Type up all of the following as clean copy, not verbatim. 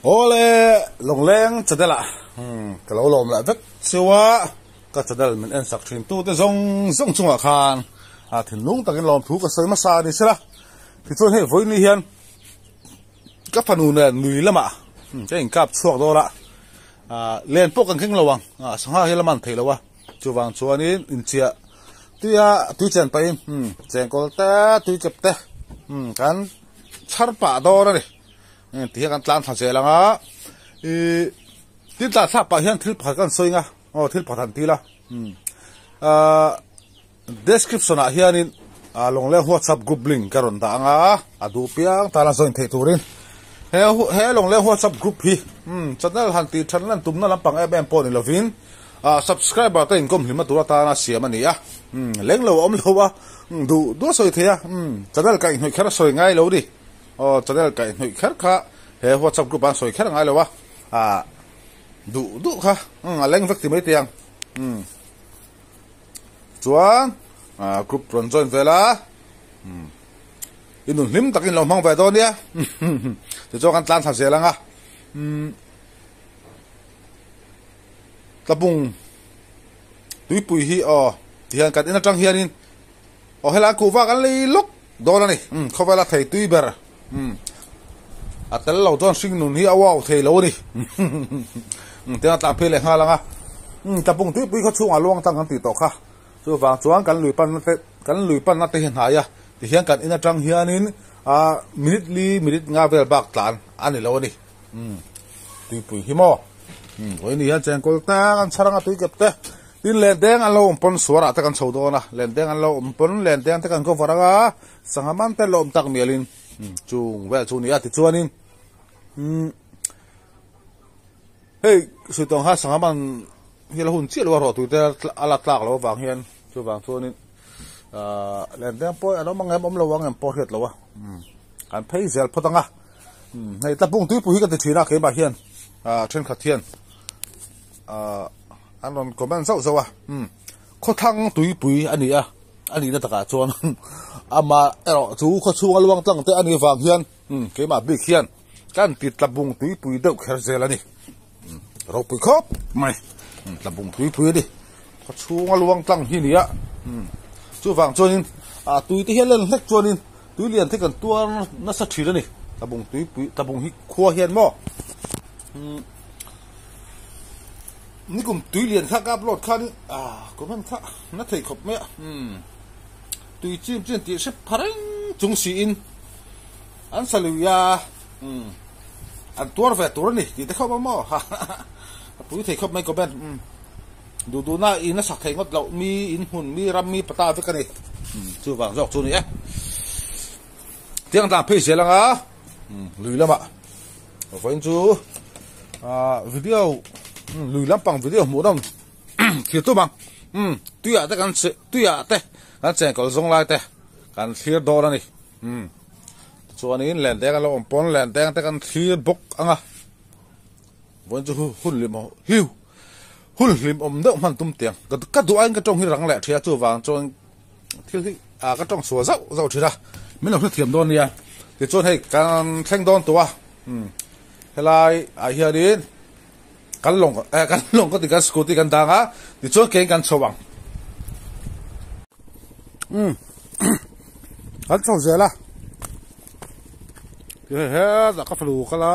Awle Lawngleng channel ah ka lo lawm leh vek cheu a, ka channel min en sak thin tute zawng zawng chungah khan a thinlung takin lawmthu ka sawi hmasa a ni sela. Tichuan hei vawiin ni hian ka fanu nen nui lamah ka inkap chhuak dawn a, len pawh kan keng lo ang, sangha hi la man thei lo a. Chuvang chuanin inchiah tuia tui chen pahin chengkawl te tui chep te kan chhar pah dawn a ni. Ti hian kan tlan thla zel ang a, ih tin tlan thlak pah hian thil pakhat kan sawi ang a, aw thil pakhat han til a, ah description ah hianin Lawngleng WhatsApp group link ka rawn dah ang a, a duh piang tana join theih turin he he Lawngleng WhatsApp group hi channel han tih than lan tumna lampang em em pawh ni lovin Ah subscriber te inkawm hlim a tur atana siam a ni a, umm leng lo a awm lo a, umm duh duh a sawi thei a, umm channel kaihhnawih kher a sawi ngai lo ni, aw channel kaihhnawih kher kha he whatsapp group ah an sawi kher a ngai lo a, ah duh duh kha umm a leng vek ti mai teh ang, umm chuan ah group rawn join vel a, umm i nun hlim takin lo hmang ve dawn nia, tichuan kan tlan thla zel ang a, umm. Tlabung tuipui hi aw tihian kan in atang hianin aw helai kuhva kan lei lawk dawn a ni umm khawvela thei tui ber umm a tel lo chuan hring nun hi a wow thei lo a ni umm tiang a tlan phei leh nghal ang a umm tlabung tuipui khaw chhungah luang tang kan tih tawh kha chuvang chuan kan lui panna te kan lui panna te hi hnai a tihian kan in atang hianin ah minute li minute nga vel bak tlan a ni lo a ni. Umm tuipui hi maw umm vawiin ni hian chengkawl te kan chhar anga tui kep te tin len deng an lo awm pawn suar ah te kan chho dawn a len deng an lo awm pawn len deng te kan cover anga sangha man te lawm tak mial in umm chung vel chu a ni a tichuanin umm hei suitawng kha sangha man hi la hun chiah lo a rawh tui te a la tlak loh avang hian chuvang chuanin ahh len deng pawh an awm ang em awm lo ang em pawh hriat lo a umm kan phei zel phawt ang a. Hei tlapung tuipui hi ka ti thin a keimah hian ah thenkhat hian ah an rawn comment zauh zauh a umm khawthlang tuipui a ni a a nihna takah chuan amah erawh chu khawchhunga luang tlang te a nih vang hian umm keimah bik hian kan ti tlapung tuipui deuh kher zel a ni umm ropui khawp mai umm tlapung tuipui a ni khawchhunga luang tlang hi a ni a umm chuvang chuanin ah tui te hian len hlek chuanin. Tui lian te kan tuar nasa thin a ni. Tlabung tuipui, tlabung hi khua hian maw umm nikum tui lian kha ka upload khan ah comment kha na thei khawp mai a umm tui chim chin tih hrep pha reng chung siin an sa lui a umm an tuar ve tur a ni tih te khawp a maw ha a pui thei khawp mai comment umm duh duhna in a sak thei ngawt loh mi in hmun mi ram mi pata vek a ni. Chuvang zawk chu a ni e. Tiang dan phei zel anga lui lamah vawiin chu video lui lampang video hmuh nawm thlir tum ang. Tuiah te kan tuiah te kan chengkawl zawng lai te kan thlir dawn a ni. Tichuanin len deng a lo awm pawn len deng te kan thlir bawk ang a. Vawiin chu hun hlim hliu hun hlim awm deuh hman tum tiang ka duh aiin ka tawng hi rang leh thei a chuvang chuan thil hi ah ka tawng sual zauh zauh thin a min lo hrethiam dawn nia tichuan hei kan thleng dawn tawh a umm helai ah hianin kan lawng eh kan lawng ka ti kan scooty kan dang a tichuan keiin kan chho ang umm kan chho zel a hei hetah ka fanu kal a.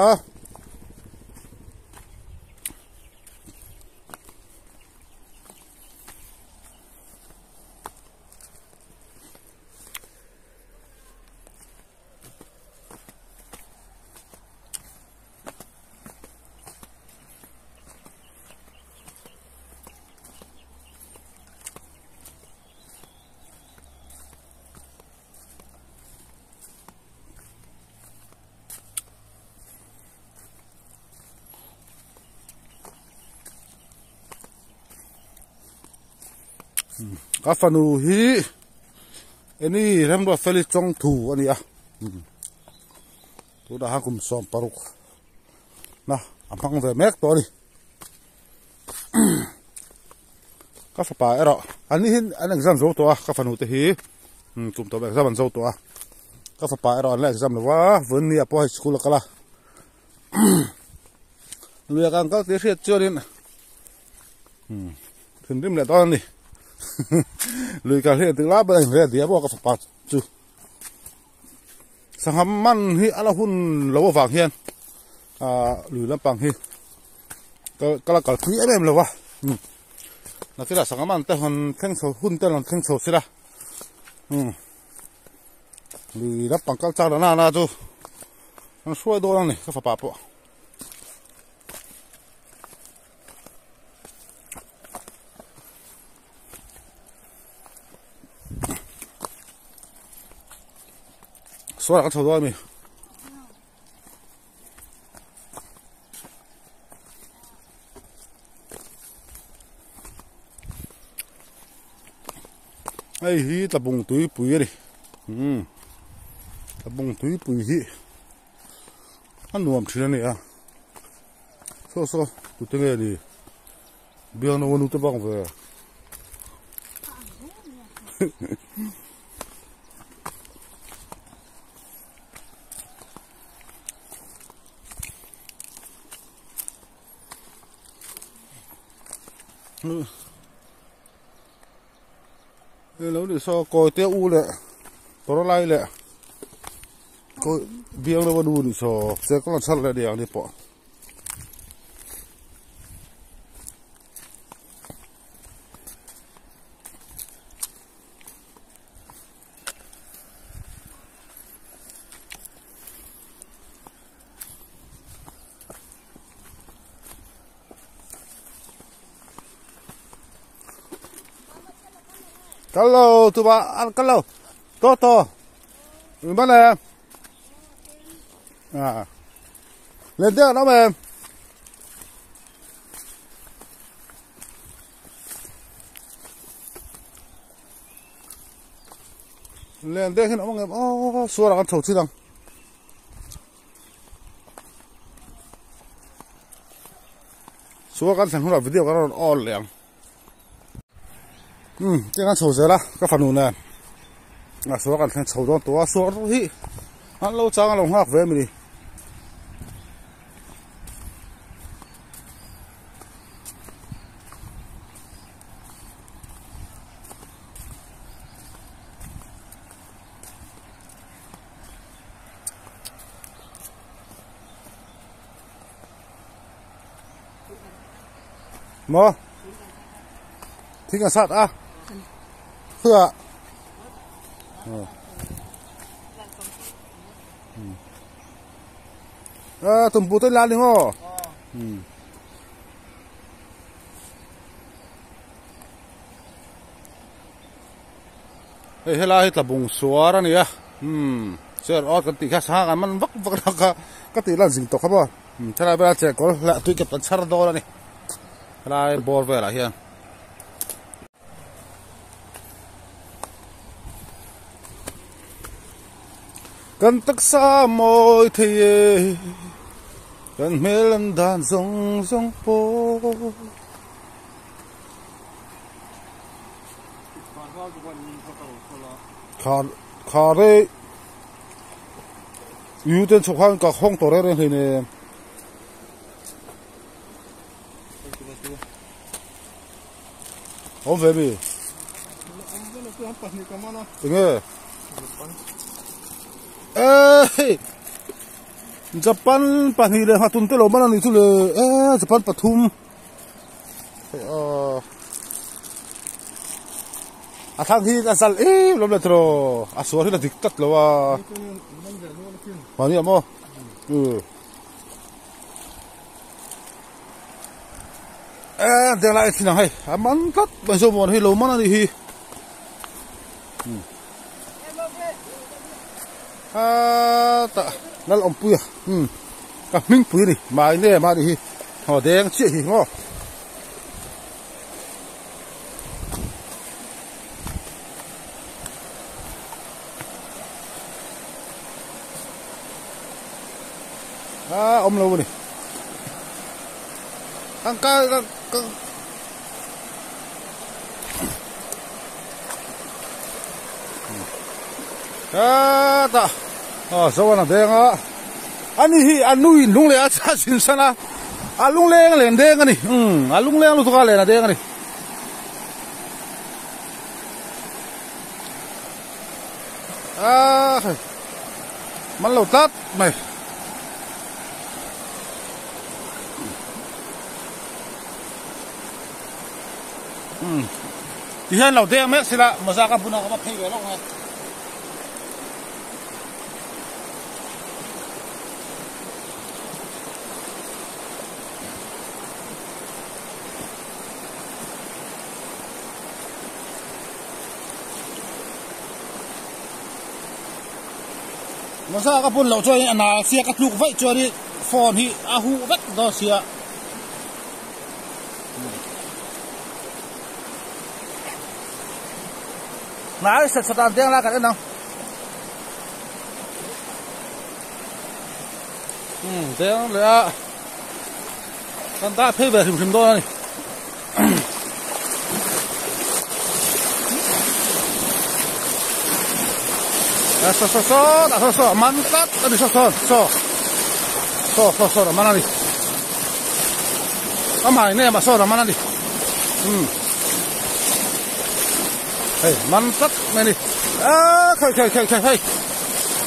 Ka fanu hi eni remruat feli chawng thu a ni a tunah hian kum 16 na a hmang ve mek tawh a ni ka fapa erawh an ni hi an exam zo tawh a ka fanu te hi kum tawp exam an zo tawh a ka fapa erawh an la exam lo va vawiin ni ah pawh hei school a kal a. Lui ah kan kal tih hriat chuanin thinrim leh dawn a ni. Lui kal hi engtik lai pawhin a inrel diam a ka fapa chu. Sangha man hi a la hun lo avang hian ah lui lampang hi ka la kalpui em em lo va. Nakillah sangha man te han thleng chho hun te rawn thleng chho sila lui lampang kal chak na na chu an hruai dawn a ni ka fapa pawh. Suar ka chho dawn a mi. Hei hi tlabung tuipui a ni umm tlabung tuipui hi a nuam thin a ni a saw saw tute nge ni biangno a nu te bang ve Hei lo ni saw kawi te u leh kawr lai leh kawi biang deuh a nu ni saw che ka rawn chhar leh a ni ang ni pawh. Kal lo tu ba an kal lo to to ban em à lên tiếp nó mềm lên tiếp khi nó mềm ô xua là con thầu chi rằng Suka kan thlen hunah video kan rawn awl leh ang. Umm tiang an chho zel a ka fanu nen a suka kan thleng chho dawn tawh a suak rawh hi an lo chang a lo nghak ve a mi. Maw thing a sat a khua a tumpu te la ni maw hei helai hi tlabung suar a ni a umm chair awt kan tih kha sangha kan man vak vak na kha ka tih lan zing tawh kha maw umm helai velah chei kawl leh tui kep kan chhar dawn a ni helai bawr velah hian. Kan taksa mawi thei e kan hmel an dan zawng zawng pawh. Kha kha rei yu ten chhawk khan ka khawng tawh reng reng hlei nen. Awm ve mi? Enge? Ê Japan pahnih leh nghatun te lo man a nih chu le e Japan pathum. A thlang hi a zal em lawm le tiraw a sual hi la dik tlat lo a mahni ah maw e deng lai thin ang hei a man tlat mai zawk maw hi lo man a nih hi a tah lal awmpui a ka hmingpui a ni mai nem a nih hi aw deng chiah hi maw. A awm lo a ni tangka ka hetah aw zo an a deng a ani hi a nui hnung leh a chah zin san a. A lungleng a len deng a ni. Umm a lungleng lutuk a len a deng a ni. A hei man lo tlat mai. Umm tihian lo deng mek sila mawza ka bun a ka va phei ve lawk ang e. Mawza ka bun loh chuan a nal sia ka tluk vaih chuan i phone hi a huh vek dawn sia. Ngai set sawt an deng lai kan en ang. Umm deng leh a kan dah phei ve hrim hrim dawn a ni. Saw saw saw dah saw saw man tlat a ni saw saw saw saw saw saw man a ni. A hmai nem a saw man a ni. Umm hei man tlat mai a ni. Aaa khawi khawi khawi khawi hei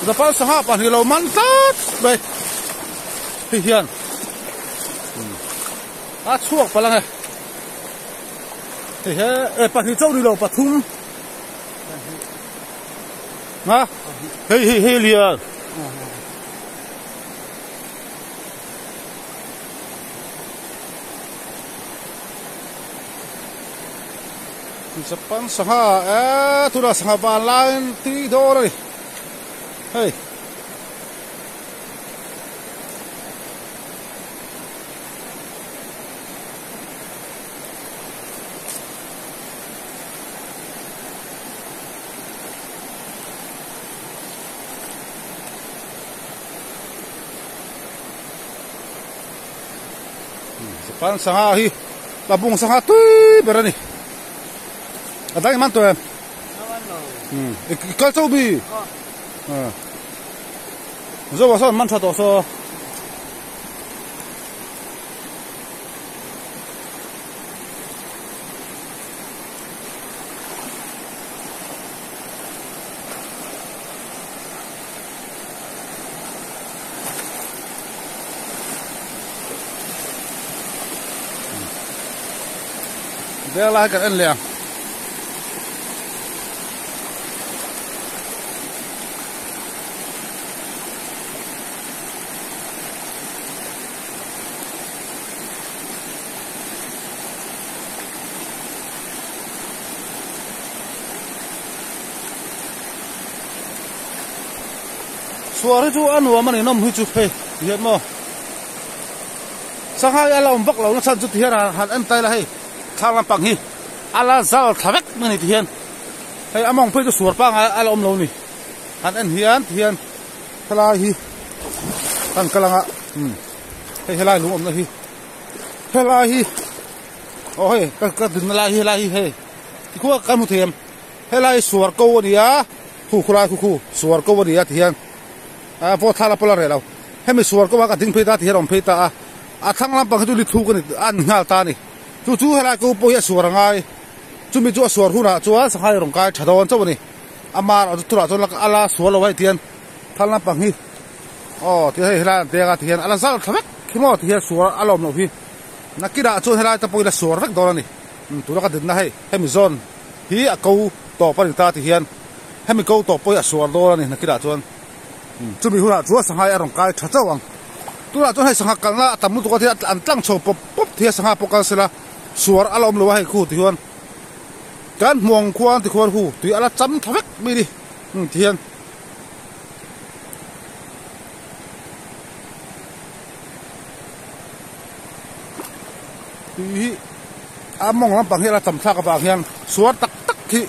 Japan sangha pahnih lo man tlat mai hei hian a chhuak palh ang e hei he e pahnih chauh ni lo pathum a hei hei hei lian. Japan sangha eee tunah sangha van laiin tui dawn a ni hei. Japan sangha hi tlabung sangha tui ber a ni a dang i man tawh em i kal chauh mi zo ah sawn man tha tawh saw. Veng lai kan en leh ang. Chhuar hi chu a nuam a ni nawm hi chu hei ti hian maw sangha hi a la awm vak lo na chhan chu ti hian han en tai la hei thlang lampang hi a la zal thla vek mai a ni ti hian hei a mawng phei chu suar pangai a la awm lo a ni han en hian ti hian helai hi kan kal anga umm hei helai lung awmna hi helai hi aw hei ka dinna lai hi helai hi hei tikhua kan hmu thei em. Helai suar ko a ni a, khu khulai khu khu suar ko a ni a ti hian a vote thla la pawh la reh lo. Hemi suar ko a ka ding phei ta ti hian a awm phei ta a, a thlang lampang hi chu li thuk a ni a ni nghal ta a ni. Chu chu helai ko pawh hi a suar a ngai, chumi chu a suar hunah chuan sanghai rawn kai tha dawn chauh a ni. A mar a turah chuan a la suar lo a ti hian thlang lampang hi aw ti hei helai an deng a ti hian a la zal thla vek khi maw ti hian suar a lawm loh hi. Nakinah chuan helai te pawh hi la suar vek dawn a ni. Tuna ka dinna hei hemi zawn. Hi a ko tawp a ni ta ti hian hemi ko tawp pawh hi a suar dawn a ni nakinah chuan chumi hunah chuan sangha hi a rawn kai tha chauh ang. Tunah chuan hei sangha kalna a tam lutuk a thil an tlang chho pawp pawp thei a sangha pawh kal sela suar a la awm lo a hei khu ti hian kan hmuang khuan ti khuan hu tui a la cham tha vek mai a ni ti hian. Tui hi a mawng lampang hi a la tam thlak avang hian suar tak tak hi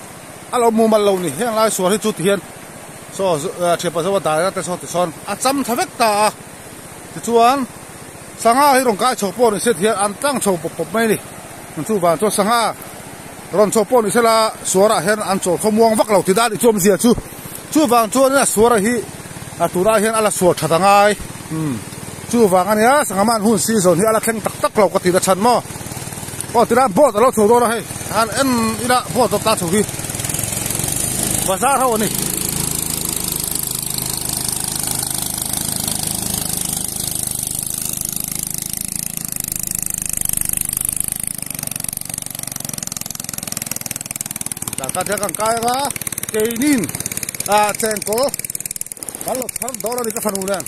a lo mumal lo ni heng lai suar hi chu ti hian saw thianpa zo a dai a te saw ti sawn a cham tha vek ta a tichuan sangha hi rawn kai chho pawh ni se ti hian an tlang chho pawp pawp mai a ni chuvang chuan sangha rawn chho pawh ni sela suar ah hian an chawl khawmuang vak lo ti dan i chu awmzia chu chuvang chuan a suar hi a tunah hian a la suar that angai umm. Chuvang a nia sangha man hun season hi a la thleng tak tak lo ka ti na chhan maw. Aw tilai boat a lo chho dawn a hei han en ila boat zawk ta chho hi bazar ho a ni. Tangka te kan kai anga keinin ah chengkawl kan lo thar dawn a ni ka fanu nen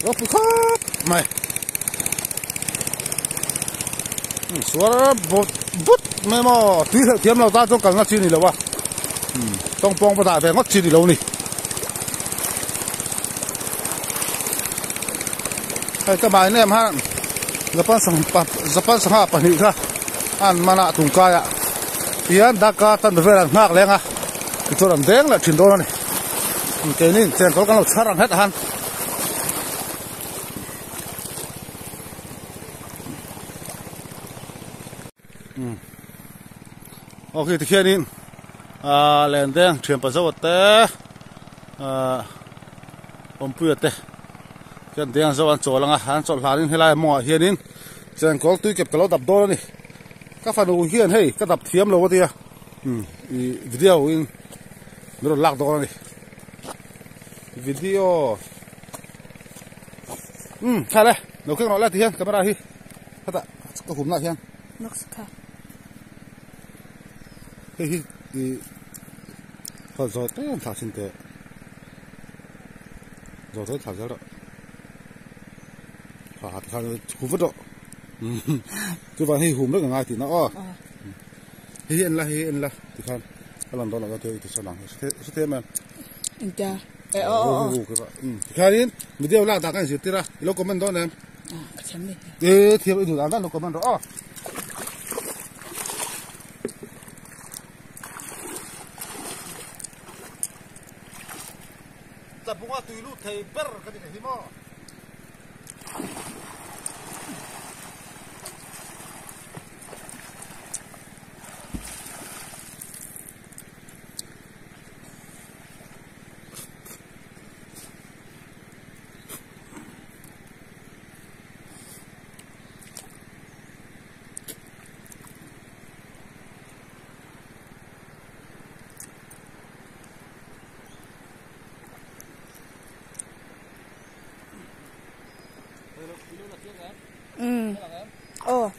ropui khawp mai suar but but mai maw tui hleuh thiam lo tan chuan kalna chi a ni lo a tawngpawng va dah ve ngawt chi a ni lo a ni hei ka mai nem han Japan sangha Japan sangha pahnih kha an man a tungkai ah hian darkar tan vel an nghak leng a tichuan an deng leh thin dawn a ni keini chengkawl kan lo chhar ang hetah han. Aw khi tikhianin ah lendeng thian pa zo te ah awmpuia te khian deng zo an chawl ang a an chawlh hlanin helai mawngah hianin chengkawl tui kep ka lo dap dawn a ni ka fanu hian hei ka dap thiam lo a tia ih video in min rawn lak dawn a ni video umm thlai le lo keng rawh le tihian camera hi hetah ka humna ah hian. Hei hi ih khaw zawh te an thlah thin teh zawh te an thlah zel rawh ha ha tikhan hum vat rawh chuvang hei hum reng a ngai tihna aw hei hi en la hei hi en la tikhan a lan dawn loh chuan i ti sawn ang hre thei em em engtia eh aw aw aw tikhanin video lak dan ka inzirtir a i lo comment dawn em ka thiam leh e thiam i duh dan dan lo comment rawh aw. Tlabunga tui lut thei ber ka ni hi maw. Aw.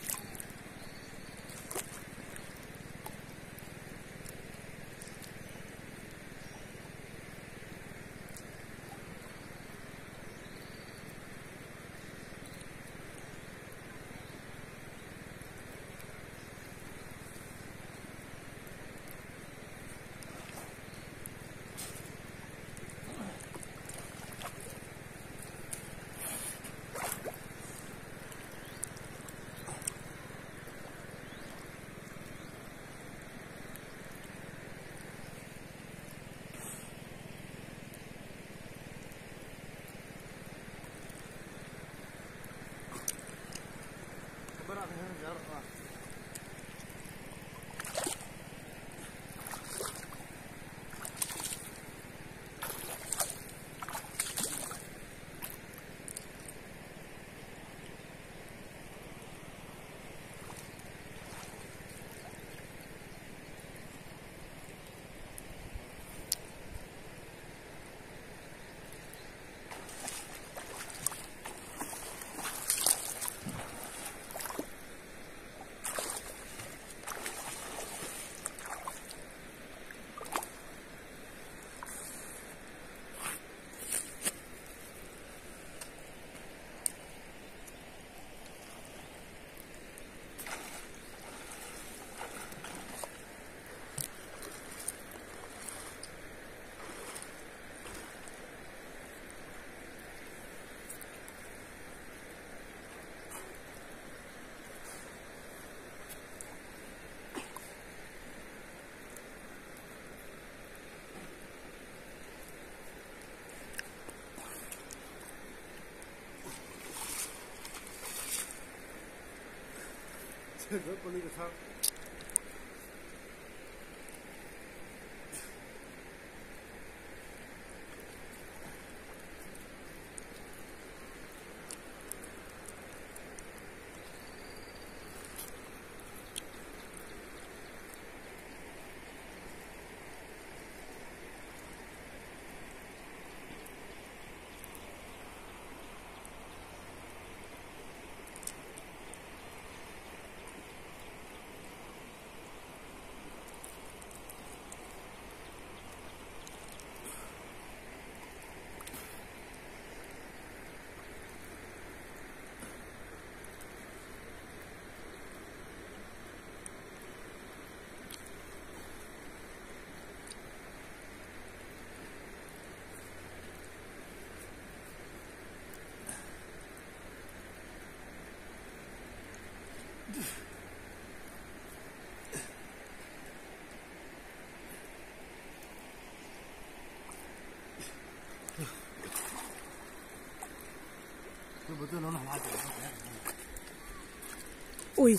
Ui.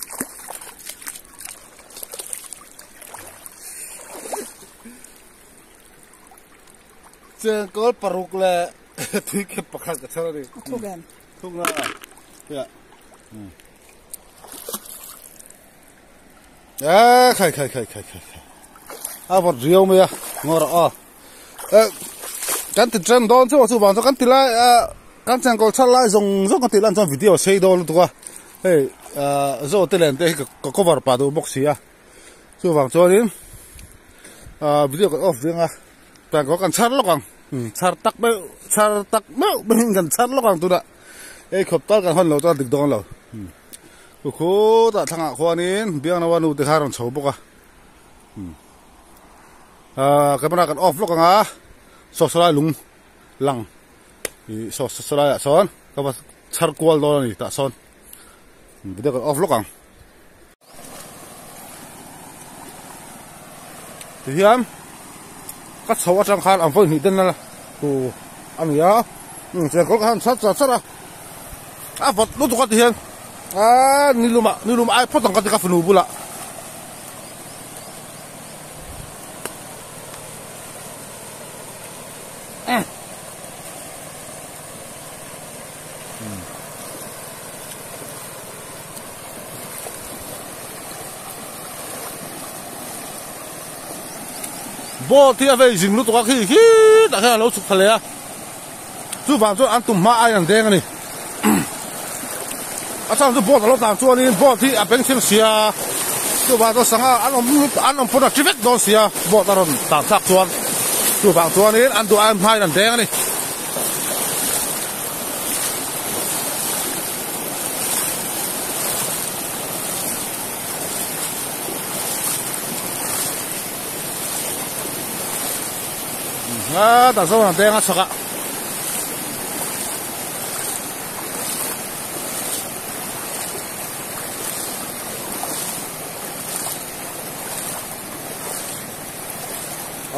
Chengkawl paruk leh tui khep pakhat ka chhar a ni. A thuk em? Thuk na. Ya. E khai khai khai khai khai. A vawt riau mai a ngawr a aw. E kan ti chen dawn chu chu vang chu kan ti lai a kan chengkawl chhar lai zawng zawng ka tih lan chuan video sei dawn lutuk a. Hei zo te len te hi ka cover pah duh bawk si a. Chuvang chuanin video kan off ding a tangkaw kan chhar lawk ang chhar tak meuh chhar tak meuh meuhin kan chhar lawk ang tunah ei khawp tal kan hawn lo chuan dik dawn lo khu khutah thlangah khuanin biangnawa nu te kha a rawn chho bawk a camera kan off lawk ang a saw sawlai lung lang ih saw sawlai ah sawn ka va chhar kual dawn a ni tah sawn video kan off lawk ang. Tihian ka chho atang khan an vawi hnih den na tur a ni a chengkawl ka han chhar char char a a vawt lutuk a tihian aaa nilum ah nilum ai phawt ang ka ti ka fanu bulah. Boat hi a vei zing lutuk a khi khi tah khian a lo chhuk thla leh a chuvang chuan an tum hma aiin an deng a ni a chhan chu boat a lo tlan chuanin boat hi a beng thleng sia chuvang chuan sangha an awm an awm pawn a ṭi vek dawn sia boat a rawn tlan thlak chuan chuvang chuanin an duh aiin hmain an deng a ni. A ta zawn ang deng a chhak a.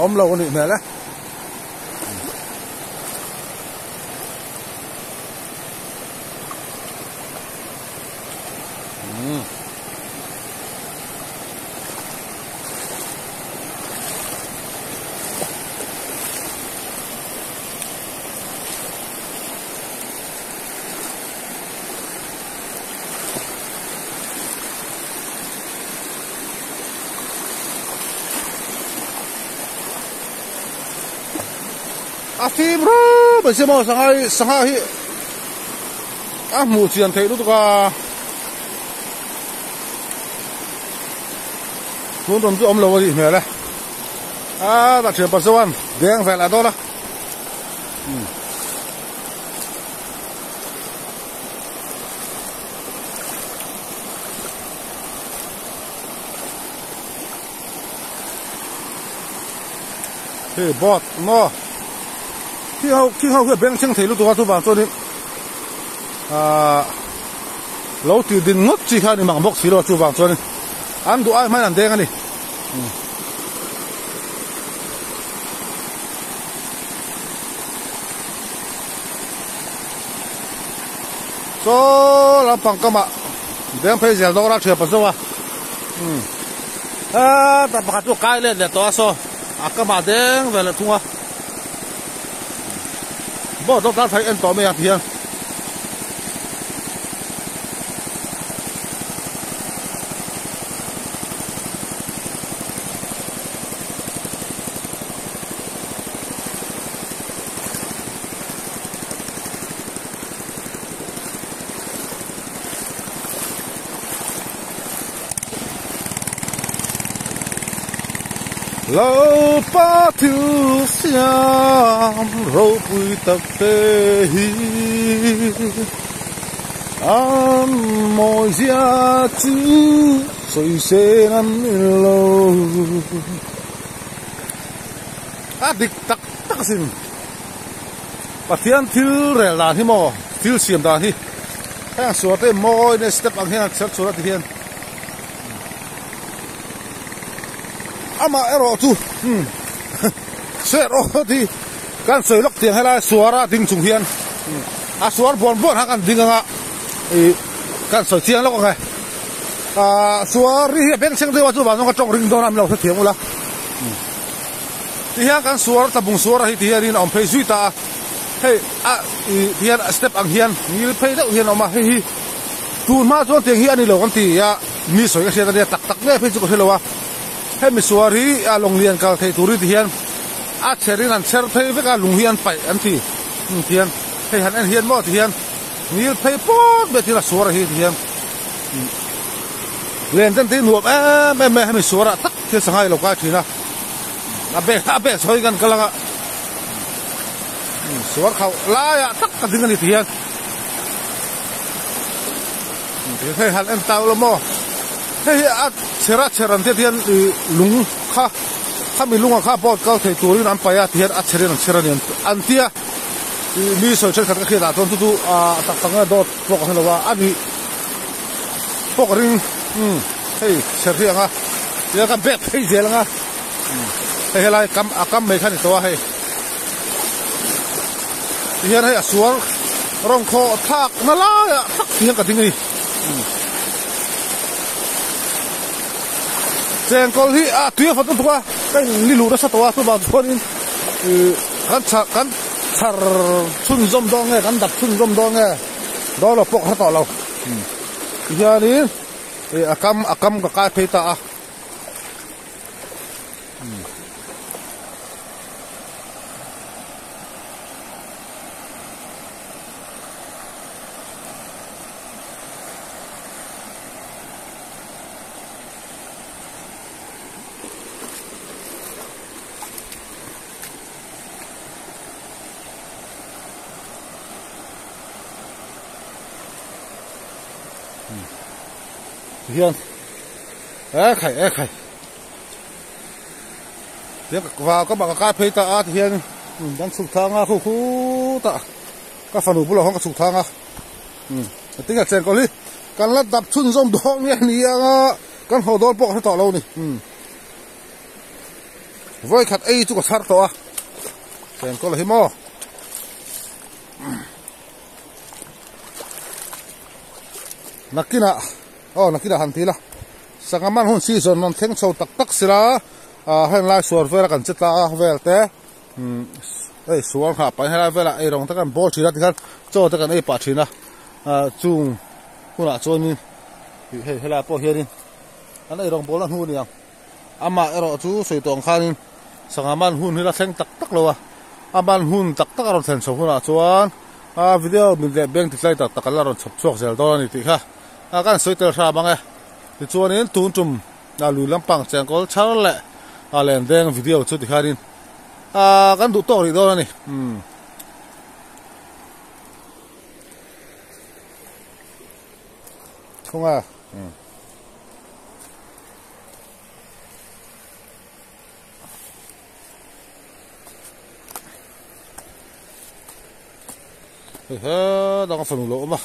Awm lo a nih hmel e. A fim rup mai sia maw sangha hi sangha hi a hmuh chian theih lutuk a tun rawn chu awm lo a nih hmel e a dah thian pa chuan deng vel a dawn a. Hei boat maw khi ho khi ho hi a beng thleng thei lutuk a chuvang chuanin ahh lo tih din ngawt chi kha a ni mang bawk si lo a chuvang chuanin an duh ai hmain an deng a ni. Saw lampang kamah deng phei zel dawr a thian pa zo a umm hetah pakhat chu a kai let leh tawh a saw a kamah deng ve leh thung a boat zawk tan phei en tawh mai ang tihian. Lalpa thil siam ropui tak te hi an mawi zia chu sawi sen an ni lo. A dik tak tak asin. Pathian thil rel dan hi maw thil siam dan hi heng sual te mawi nge step ang hian an chher chhur a ti hian. Amah erawh chu umm ser aw ti kan sawi lawk tiang helai suara ding chung hian a suar buan buan kha kan ding anga ih kan sawi chiang lawk ang e. Ahh suar ri hi a beng chheng deuh a chuvang chuan ka tawng ring dawn a min lo hrethiam ula. Tihian kan suar tlabung suara hi tihianin a awm phei zui ta a, hei a ih tihian step ang hian ngil phei deuh hian a awm a, hei hi tun hma chuan tiang hi a ni lo kan ti a, mi sawi ka hriat a nia tak tak nge phei chu ka hre lo a, hemi suar hi a lawng lian kal theih turin tihian a chherin an chher phei vek a, lung hi an paih an ti tihian hei han en hian maw tihian ngil phei pawt mai thil a suar a hi tihian len ten te hi nuam em em mai a, hemi suarah tak thil sangha hi lo kai thin a. A bag a bag sawi kan kal anga suar khauh laiah tak ka ding a ni ti hian hei han en tau lo maw hei hi a chher a chher an tiat hian ih lung kha khami lunga kha boat kal thei turin an paih a ti hian a chherin an chher a ni an tia ih mi sawi thenkhat ka hriat ah chuan chu chu ah tak tak nge dawt pawh ka hre lo a a nih pawh ka ring hei chher hi ang a tia ka bag phei zel ang a. Hei helai kam a kam mai kha a ni tawh a hei tihian hei a sual rawn khawh thlak na laiah tak hian ka ding a ni chengkawl hi a tui a fat lutuk a ka in ni luh nasa tawh a chuvang chuanin ih kan chhar kan chhar chhunzawm dawn nge kan dap chhunzawm dawn nge dawn lo pawh ka hre tawh lo tihianin ih a kam a kam ka kai phei ta a. Hian e khai e khai tiang ka vau ka mah ka kai phei ta a ti hian kan chhuk thang a khu khutah ka fanu bulah khan ka chhuk thang a tinge chengkawl hi kan la dap chhunzawm dawn nge ni anga kan haw dawn pawh ka hre tawh lo a ni vawikhat ei chu ka chhar tawh a chengkawl hi maw. Nakinah aw nakinah han ti ila sangha man hun season rawn thleng chho tak tak sila ah heng lai suar vela kan che tla a vel te umm hei suar nghah pah in helai velah ei rawng te kan bawl thin a tikhan chaw te kan ei pah thin a ah chung hunah chuanin ih hei helai pawh hianin an ei rawng bawlna hnu a ni ang. Amah erawh chu sawi tawh ang khanin sangha man hun hi la thleng tak tak lo a, a man hun tak tak a rawn thlen chho hunah chuan a video mit leh beng titlai tak tak an la rawn chhawp chhuak zel dawn a ni tih kha a kan sawi tel hram ang e. Tichuanin tun tum a lui lampang chengkawl chhar leh a len deng video chu tikhanin a kan duh tawk rih dawn a ni. Umm. Thunga. Umm. Hei he dang a fanu lo awm a.